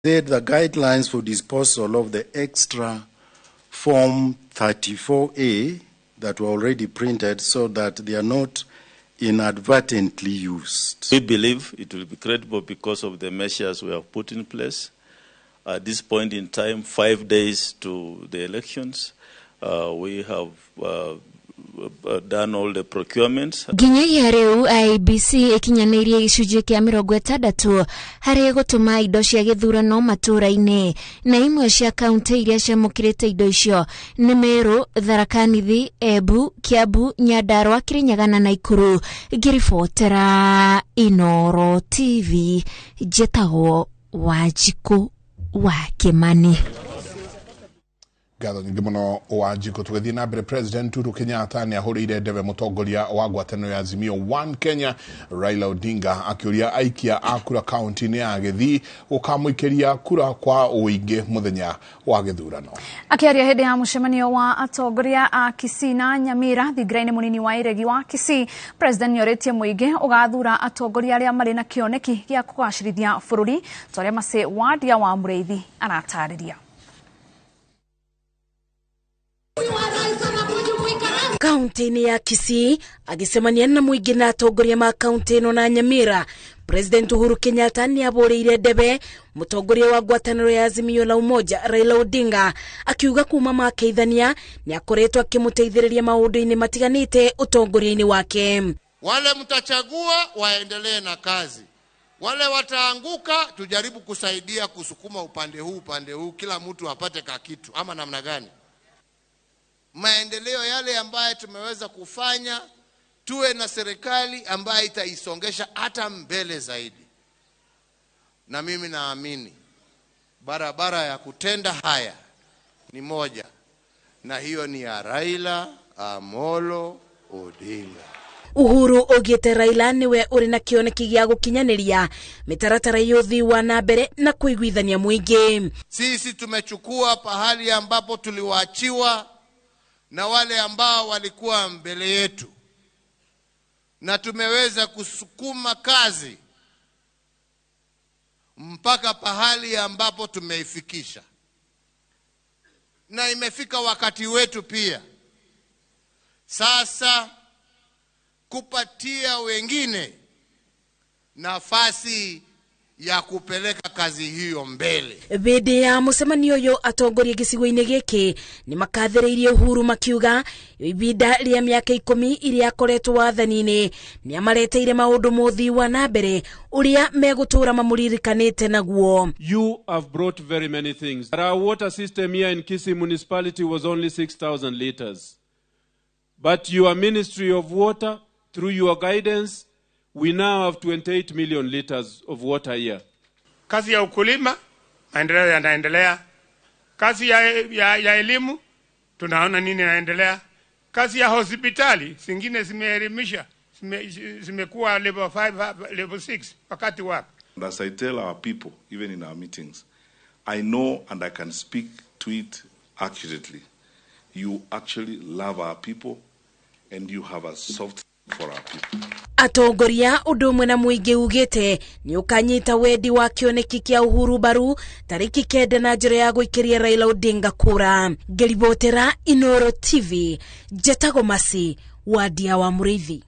Said the guidelines for disposal of the extra Form 34A that were already printed so that they are not inadvertently used. We believe it will be credible because of the measures we have put in place. At this point in time, 5 days to the elections, we have done all the procurements. Nginyagia rĩu IEBC ĩkinyanĩirie gĩcunjĩ kĩa 60 harĩ gũtũma indo cia gĩthurano matũũra-inĩ, na imwe cia kaunti iria ciamũkĩrĩte indo icio nĩ Meru, Tharaka Nithi, Embu, Kiambu, Nyandarua, Kirinyaga na Naikuru. Ngĩribotera Inoro TV, njĩtagwo Wanjikũ wa Kĩmani. Ngatho nyingĩ mũno Wanjikũ. Tũgĩthiĩ na mbere, President Uhuru Kenyatta nĩ ahũrĩire ndebe mũtongoria wa ngwatanĩro ya Azimio One Kenya Raila Odinga, akĩũria aikia a kura kaunti-inĩ ya Gĩthii gũkamũikĩria kura kwa ũingĩ mũthenya wa gĩthurano. Akĩaria hĩndĩ ya mũcemanio wa atongoria a Kisii na Nyamira thingira-inĩ mũnini wa Iregi wa Kisii, President nĩorĩtie mũingĩ ũgathura atongoria arĩa marĩ na kĩoneki gĩa kũgacĩrithia bũrũri ta ũrĩa Mercy Wandia wa Mũrĩithi aratarĩria. Kaunti-inĩ ya Kisii agĩcemania na mũingĩ na atongoria ma kaunti ĩno na Nyamira, President Uhuru Kenyatta nĩ abũrĩire ndebe mũtongoria wa ngwatanĩro ya Azimio la Umoja Raila Odinga, akiuga kuma makeithania nĩ akoretwo akĩmũteithĩrĩria maũndũ-inĩ matiganĩte ũtongoria-inĩ wake. Wale mtachagua waendelee na kazi, wale wataanguka tujaribu kusaidia kusukuma upande huu, kila mtu apate kakitu ama namna gani. Maendeleo yale ambayo tumeweza kufanya, tuwe na serikali ambayo itaisongesha hata mbele zaidi. Na mimi naamini barabara ya kutenda haya ni moja, na hiyo ni ya Raila Amolo Odinga. Uhuru ogete Raila niwe uri na kioneki gĩa gũkinyanĩria mĩtaratara ya ũthii wa na mbere na kũiguithania mũingĩ. Sisi tumechukua pahali ambapo tuliwaachiwa na wale ambao walikuwa mbele yetu, na tumeweza kusukuma kazi mpaka pahali ambapo tumeifikisha, na imefika wakati wetu pia sasa kupatia wengine nafasi ya kupeleka kazi hiyo mbele. Hĩndĩ ya mũcemanio ũyũ atongoria gĩcigo-inĩ gĩkĩ nĩ makathĩrĩirie Uhuru makiuga ibinda rĩa mĩaka 10 iria akoretwo wathani-inĩ nĩ amareteire maũndũ ma ũthii wa na mbere ũrĩa megũtũra mamũririkanĩte naguo. You have brought very many things. Our water system here in Kisii municipality was only 6,000 liters. But your Ministry of Water, through your guidance, we now have 28 million liters of water here. Kazi ya ukulima, maendeleo yanaendelea. Kazi ya elimu, tunaona nini inaendelea. Kazi ya hospitali, zingine zimeelimisha, zimekuwa level 5, level 6 wakati wake. And as I tell our people, even in our meetings, I know and I can speak to it accurately. You actually love our people and you have a soft for our people. Atongoria ũndũ ũmwe na mũingĩ ugĩte nĩ ũkanyita wendi wa kĩoneki kĩa Uhuru mbaru tarĩki 9 na njĩra ya gũikĩria Raila Odinga kura. Ngĩribotera Inoro TV, njetagwo Mercy Wandia wa Mũrĩithi.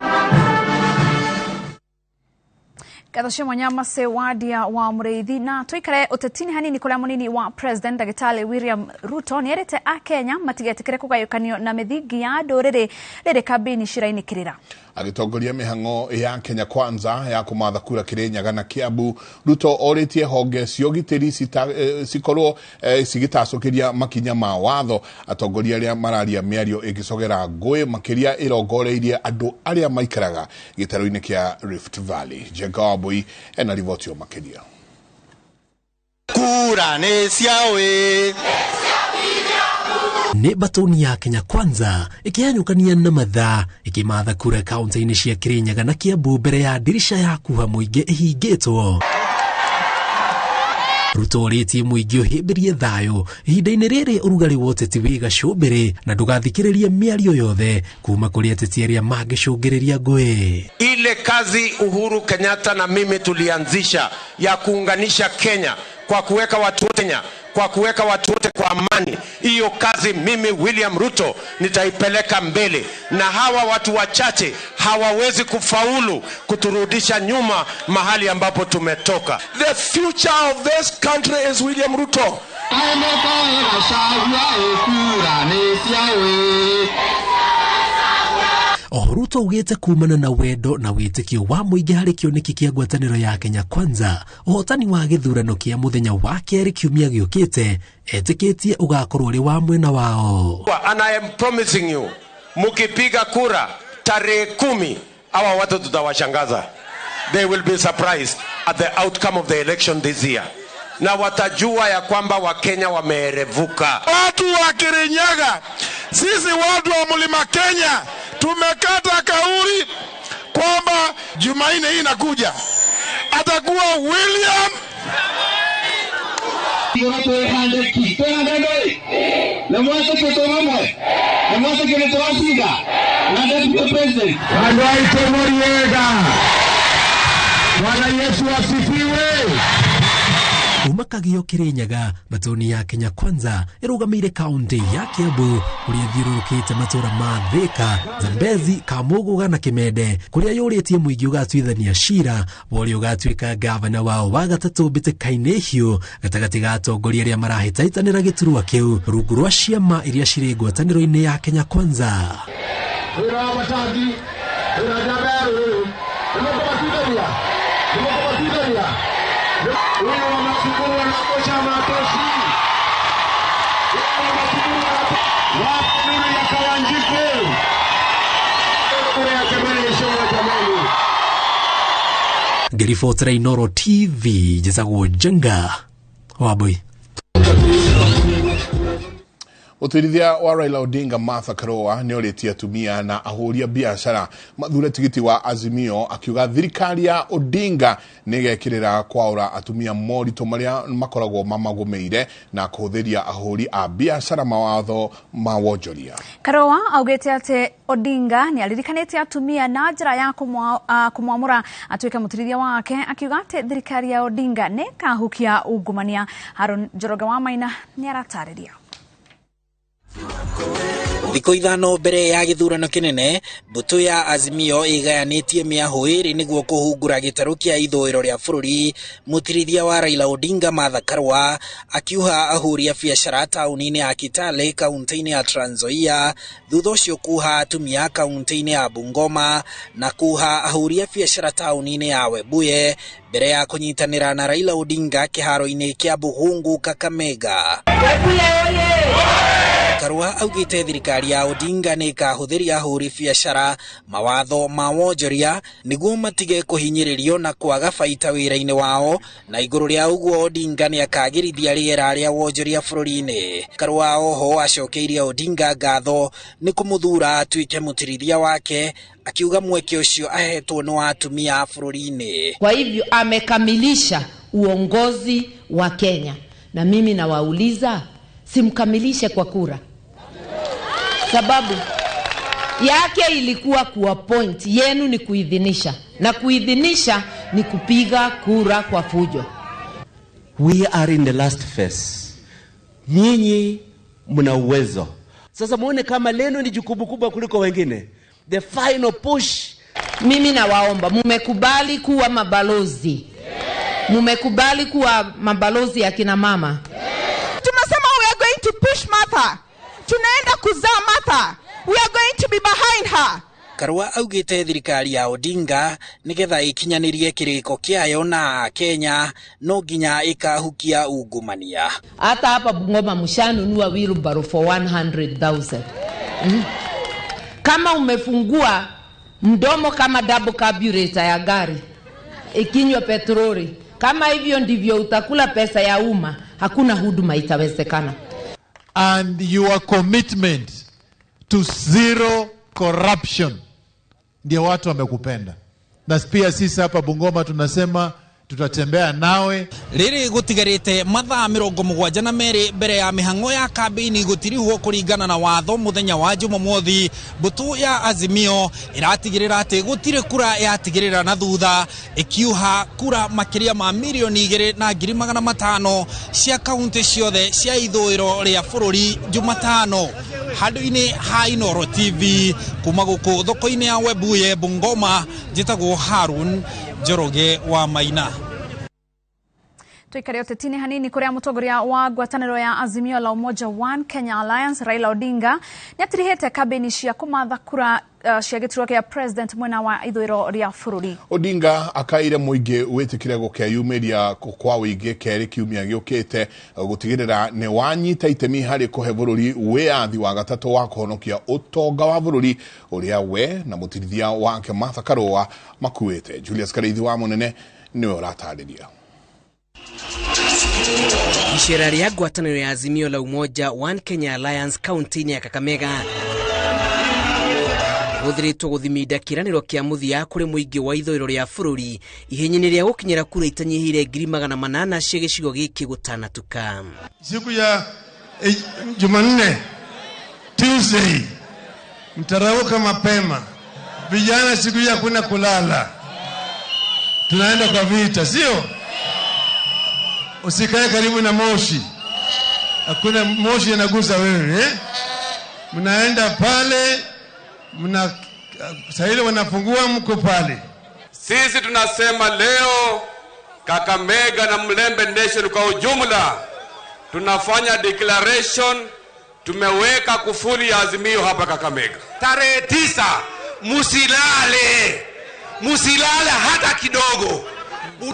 Ngatho cia mwanya Mercy Wandia wa Mũrĩithi. Na tũikare ũteti-inĩ hanini kũrĩa mũnini wa President Ndagĩtarĩ William Ruto nĩerĩte Akenya matigetĩkĩre kũgayũkanio na mĩthingi ya ndũrĩrĩ rĩrĩ kambĩini cirainĩkĩrĩra. Agĩtongoria mĩhang'o ya Kenya Kwanza ya kũmatha kura Kirinyaga na Kiambu, Ruto orĩtie honge cia ũgitĩri cikorwo cigĩtacũkĩria makinya ma watho atongoria arĩa mararia mĩario ĩngĩcogera ngũĩ, makĩria ĩrongoreirie andũ arĩa maikaraga gĩtarũ-inĩ kĩa Rift Valley. Njenga Wambui ena riboti o makĩria. Kura nĩ ciawe. Nĩ batoni ya Kenya Kwanza ĩkĩhanyũkania na mathaa ĩkĩmatha kura kaunti-inĩ cia Kirinyaga na Kiambu mbere ya ndirisha ya kuha mũingĩ ĩhingĩtwo. Ruto orĩtie mũingĩ ũhĩmbĩrie thayũ ihinda-inĩ rĩrĩ ũrugarĩ wa ũteti wĩ gacũmbĩrĩ na ndũgathikĩrĩrie mĩario yothe kuma kũrĩ ateti arĩa mangĩcũngĩrĩria ngũĩ. Ile kazi Uhuru Kenyatta na mimi tulianzisha ya kuunganisha Kenya kwa kuweka watu wote, kwa kuweka watu wote kwa amani. Hiyo kazi mimi William Ruto nitaipeleka mbele, na hawa watu wachache hawawezi kufaulu kuturudisha nyuma mahali ambapo tumetoka. The future of this country is William Ruto. Oho Ruto augĩte kumana na wendo na wĩtĩkio wa mũingĩ harĩ kĩoneki kĩa ngwatanĩro ya Kenya Kwanza, ũhotani wa gĩthurano kĩa mũthenya wa kerĩ kiumia gĩũkĩte etĩkĩtie ũgakorwo ũrĩ wa mwena wao. And I am promising you, mukipiga kura tarehe 10, hawa watu tutawashangaza. They will be surprised at the outcome of the election this year. Na watajua ya kwamba Wakenya wameerevuka. Watu wa Kirinyaga, sisi watu wa Mlima Kenya tumekata kauli kwamba Jumanne hii inakuja atakuwa William. Bwana Yesu asifiwe. Kuma Kagio Kirinyaga, matoni ya Kenya Kwanza ĩrũgamĩire kaunti ya Kiambu kũrĩa ĩthiũrũrũkĩte matũra ma Thika, Zambezi, Kamuguga na Kimende, kũrĩa yũrĩtie mũingĩ ũgatuithania cira wa ũrĩa ũgatuĩka gavana wao wa gatatũ mbĩtĩka-inĩ hiũ gatagatĩ ga atongoria arĩa marahĩtahĩtanĩra gĩturwa kĩu rungu rwa ciama iria cirĩ ngwatanĩro-inĩ ya Kenya Kwanza. Ngĩribotera Inoro TV, njĩtagwo Njenga Wambui. Mũtwarithia wa Raila Odinga Martha Karua nĩ orĩtie atumia na ahũri a biacara mathure tigiti wa Azimio, akiuga thirikari ya Odinga nĩ ĩgekĩrĩra kwaũra atumia moritũ marĩa makoragwo mamagũmĩire na kũhũthĩria ahũri a biacara mawatho ma wonjoria. Karua augĩte atĩ Odinga nĩ aririkanĩte atumia na njĩra ya kũmwamũra atuĩke mũtwarithia wake, akiuga atĩ thirikari ya Odinga nĩ ĩkahukia ungumania. Haron Njoroge wa Maina nĩ aratarĩria. Thikũ 5 mbere ya gĩthurano kĩnene, mbũtũ ya Azimio ĩgayanĩtie mĩahũ ĩrĩ nĩguo kũhungura gĩtarũ kĩa ithũĩro rĩa bũrũri. Mũtirithia wa Raila Odinga Martha Karua akiuha ahũri a biacara taũni-inĩ ya Kitale kaunti-inĩ ya Trans Nzoia, thutha ũcio kuha atumia kaunti-inĩ ya Bungoma na kuha ahũri a biacara taũni-inĩ ya Webuye mbere ya kũnyitanĩra na Raila Odinga kĩharo-inĩ kĩa Buhungu Kakamega. Karua augĩte thirikari ya Odinga nĩ ĩkahũthĩria ahũri biacara mawatho ma wonjoria nĩguo matige kũhinyĩrĩrio na kwaga baita wĩra-inĩ wao, na igũrũ rĩa ũguo Odinga nĩ akagĩrithia rĩera rĩa wonjoria bũrũri-inĩ. Karua oho acokeirie Odinga ngatho nĩ kũmũthura atuĩke mũtirithia wake, akiuga mweke ũcio ahetwo nĩ wa atumia bũrũri-inĩ. Kwa hivyo amekamilisha uongozi wa Kenya, na mimi nawauliza, simkamilishe kwa kura, sababu yake ilikuwa kuappoint, yenu ni kuidhinisha, na kuidhinisha ni kupiga kura kwa fujo. We are in the last phase. Nyinyi mna uwezo. Sasa muone kama lenu ni jukumu kubwa kuliko wengine. The final push. Mimi nawaomba, mumekubali kuwa mabalozi. Mumekubali kuwa mabalozi ya kina mama. Tumesema we are going to push Martha. Tunaenda kuzaa Martha. We are going to be behind her. Karua augĩte thirikari ya Odinga nĩgetha ĩkinyanĩrie kĩrĩko kĩayo na Kenya no nginya ĩkahukia ungumania. Hata hapa Bungoma mshanunua wheelbarrow for 100,000. Kama umefungua mdomo kama double carburetor ya gari ikinywa petroli, kama hivyo ndivyo utakula pesa ya umma, hakuna huduma itawezekana. And your commitment to zero corruption ndio watu wamekupenda. Na pia sisi hapa Bungoma tunasema Tutatembea nawe. Rĩrĩ gũtigarĩte mathaa 72 mbere ya mĩhang'o ya kambĩini gũtirihwo kũringana na watho mũthenya wa Jumamothi, mbũtũ ya Azimio ĩratigĩrĩra atĩ gũtirĩ kura yatigĩrĩra na thutha, ĩkiuha kura makĩria ma 2,500,000 cia kaunti ciothe cia ithũĩro rĩa bũrũri Jumatano. Handũ-inĩ ha Inooro TV kuma gũkũ thoko-inĩ ya Webuye Bungoma, njĩtagwo Harun Njoroge wa Maina. Tuikare utetini hanini kuria mutongoria wa ngwataniro ya Azimio la Umoja One Kenya Alliance Raila Odinga niatirihite kambeni cia kumatha kura cia giturwa kia president mwena wa ithũĩro rĩa bũrũri. Odinga akaire mũingĩ wĩtĩkĩre gũkeyumĩria kwa wĩingĩ kerĩ kiumia gĩũkĩte gũtigĩrĩra nĩ wanyita itemi harĩ kũhe bũrũri wĩyathi wa gatatũ wa kũhonokia ũtonga wa bũrũri ũrĩa we na mũtirithia wake Martha Karũa makuĩte. Julius Karĩithi wa Mũnene nĩwe ũratarĩria. Icera rĩa ngwatanĩro ya Azimio la Umoja One Kenya Alliance kaunti-inĩ ya Kakamega hũthĩrĩtwo gũthiminda kĩĩranĩro kĩa mũthia kũrĩ mũingĩ wa ithũĩro rĩa bũrũri ihenya-inĩ rĩa gũkinyĩra kura itanyihĩire 800,000 cia gĩcigo gĩkĩ gũtanatuka. Siku ya Jumanne, Tuesday, mtarauka mapema. Vijana siku ya kuna kulala, tunaenda kwa vita, sio? Usikae karibu na moshi, hakuna moshi inagusa wewe, eh? Mnaenda pale, mna sahili wanafungua, mko pale. Sisi tunasema leo Kakamega na Mlembe Nation kwa ujumla tunafanya declaration, tumeweka kufuli ya Azimio hapa Kakamega. Tarehe 9 musilale, musilale hata kidogo.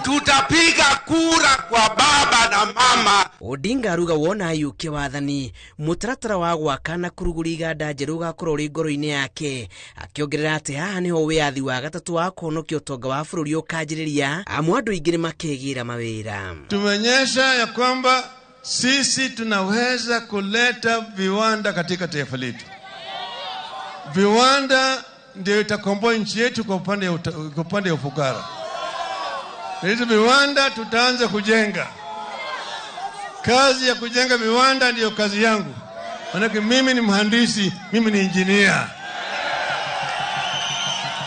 Tutapiga kura kwa baba na mama. Odinga aruga wona ayuke wathani mutaratara wa gwaka na kuruguria iganda njerũ ũgakorwo ũrĩ ngoro-inĩ yake, akĩongerera atĩ haha nĩho wĩyathi wa gatatũ wa kũhonokia ũtonga wa bũrũri ũkanjĩrĩria, amu andũ aingĩ nĩmakegĩra mawĩra. Tumeonyesha ya kwamba sisi tunaweza kuleta viwanda katika taifa letu. Viwanda ndio itakomboa nchi yetu kwa upande ya ufukara. Hizi viwanda tutaanza kujenga. Kazi ya kujenga viwanda ndiyo kazi yangu. Manake mimi ni mhandisi, mimi ni engineer.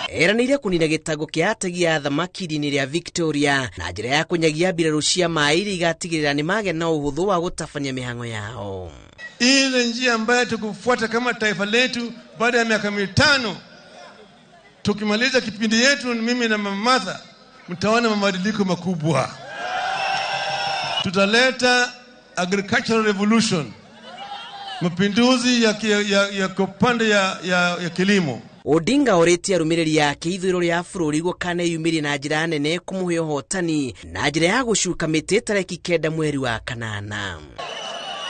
Eranĩire kũnina gĩtango kĩa ategi a thamaki iria-inĩ rĩa Victoria na njĩra ya kũnyagia mbirarũ cia maĩ iria igatigĩrĩra nĩmagĩa na ũhũthũ wa gũtabania mĩhang'o yao. Ile njia ambayo tukufuata kama taifa letu baada ya miaka 5, tukimaliza kipindi yetu mimi na Mama Martha, mtaona mabadiliko makubwa. Tutaleta agricultural revolution, mapinduzi ya kupande ya kilimo. Odinga orĩtie arũmĩrĩri ake ithũĩro rĩa bũrũri gũkaneyumĩria na njĩra nene kũmũhe ũhotani na njĩra ya gũcuka mĩtĩ tarĩki 9 mweri wa 8.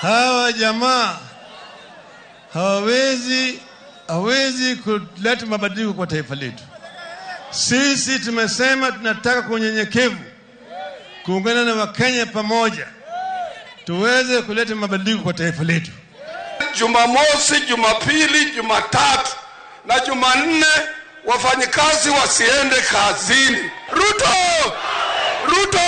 Hawa jamaa hawezi kuleta mabadiliko kwa taifa letu. Sisi tumesema tunataka kwa unyenyekevu kuungana na Wakenya pamoja tuweze kuleta mabadiliko kwa taifa letu. Jumamosi, Jumapili, Jumatatu na Jumanne wafanyikazi wasiende kazini. Ruto! Ruto!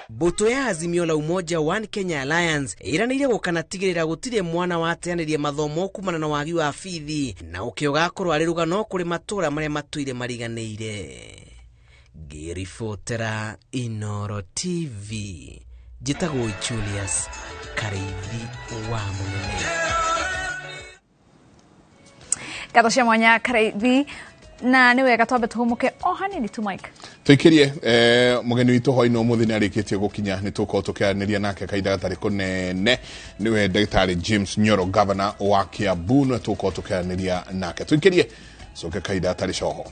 Mbũtũ ya Azimio la Umoja One Kenya Alliance ĩranĩire gũkanatigĩrĩra gũtirĩ mwana wateanĩria mathomo kumana na wagi wa bithi na ũkĩ ũgakorwo arĩ rũgano kũrĩ matũũra marĩa matũire mariganĩire. Ngĩribotera Inooro TV, njĩtagwo Julius Karĩithi wa Mũnene. Ngatho cia mwanya Karĩithi, na nĩ wega twambe tũhũmũke o hanini tu Mike. Tũikĩrie mũgeni witũ hwaĩ-inĩ ũmũthĩ nĩ arĩkĩtie gũkinya, nĩ tũgũkorwo tũkĩaranĩria nake kahinda gatarĩ kũnene, nĩwe Ndagĩtarĩ James Nyoro, governor wa Kiambu, nĩwe tũgũkorwo tũkĩaranĩria nake. Tũikĩrie coke kahinda gatarĩ coho.